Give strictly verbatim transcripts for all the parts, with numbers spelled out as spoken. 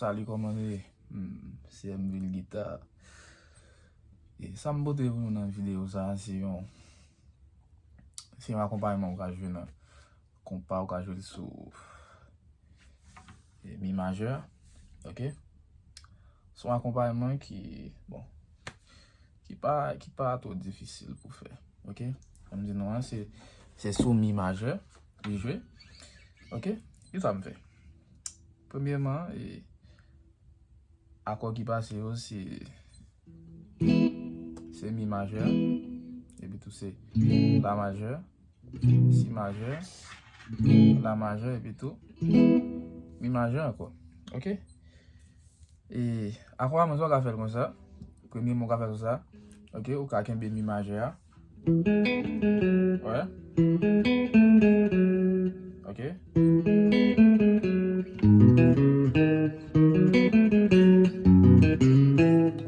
Salut, kòman nou ye? Hmm, se M Vil Gita. E sa m pote pou nou nan videyo sa a, se yon, se yon akonpayman ou ka jwe nan konpa, ou ka jwe l sou e, mi majè, ok? Se yon akonpayman ki, bon, ki pa, ki pa twò difisil pou fè, ok? Kòm di nou an, se, se sou mi majè li jwe, ok? Kisa m fè? Premyèman, e, akò ki pase yo, se, se mi majè, epi tou se la majè, si majè, la majè, epi tou mi majè ankò. Ok? E, akonpayman sa, w ka fè l konsa. Premye mo w ka fè l konsa. Ok? Ou ka kenbe mi majè a. Wè. Ok.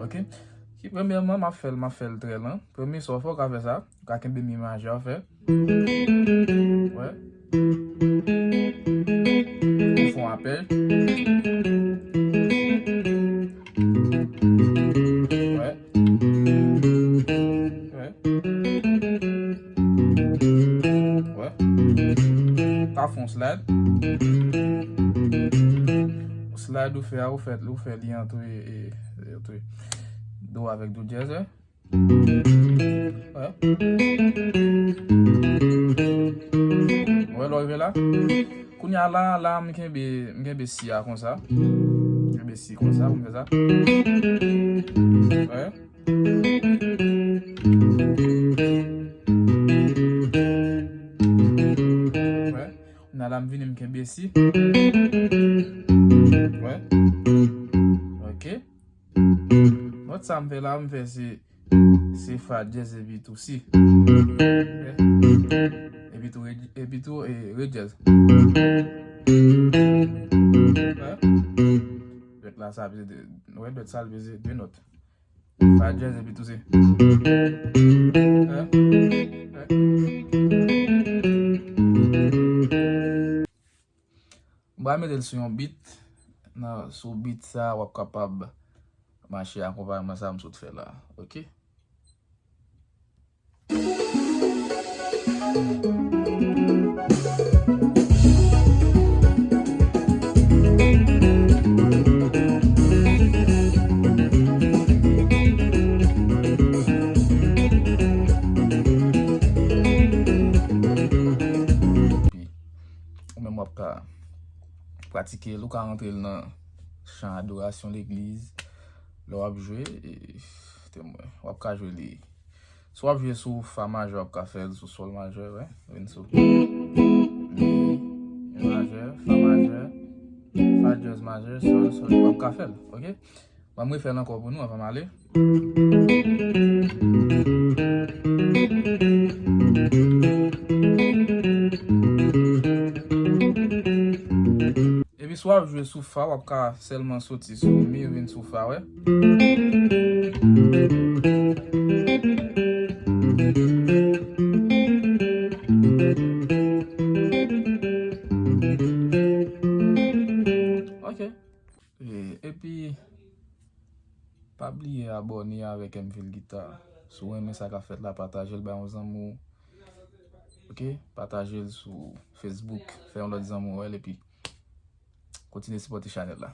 Ok. Ki premyèman, m ap fè l, m ap fè l trè lan. Premye sa w fè, w ka fè sa. Ou ka kenbe mi majè, w fè. Wè. Ou fè yon apèl. Wè. Wè. Wè. Ka fè yon slide. Slide ou fè a, ou fè, ou fè li antre, e, e, antre do avèk do dyèz, wè. Wè. Wè, lè w rive la. Kounye a la, la, m kenbe, m kenbe si a konsa. M kenbe si konsa, m fè sa. Wè. Wè. Kounye a la, m vini, m kenbe si. Wè. Ok. Nòt sa m fè la, m fè se, se fa dyèz epi tou si. Ok. Epi tou re, epi tou, e, re dyèz. Wè. Dwèt la sa peze de, wè, dwèt sa l peze de nòt. Fa dyèz epi tou si. Wè. Wè. M pral mete l sou yon beat. Nan, sou beat sa, w ap kapab mache akonpayman sa m sot fè la. Ok? Ou menm w ap ka pratike l, ou ka rantre l nan chan adorasyon legliz. Lè w ap jwe, e, temwen, w ap ka jwe li. Si w ap jwe sou fa majè, w ap ka fè l sou sòl majè, wè. Vin sou mi majè, fa majè, fa dyèz majè, sòl, sòl, w ap ka fè l, ok? Ban m refè l ankò pou nou anvan m ale. Epi si w ap jwe sou fa, w ap ka sèlman soti sou mi, vin sou fa, wè. Ok. E, epi, pa bliye abòne avèk M Vil Gita. Si w renmen sa k ap fèt la, pataje l bay yon zanmi w. Ok? Pataje l sou Facebook. Fè yon lòt zanmi w wè l, epi kontinye sipòte chanèl la.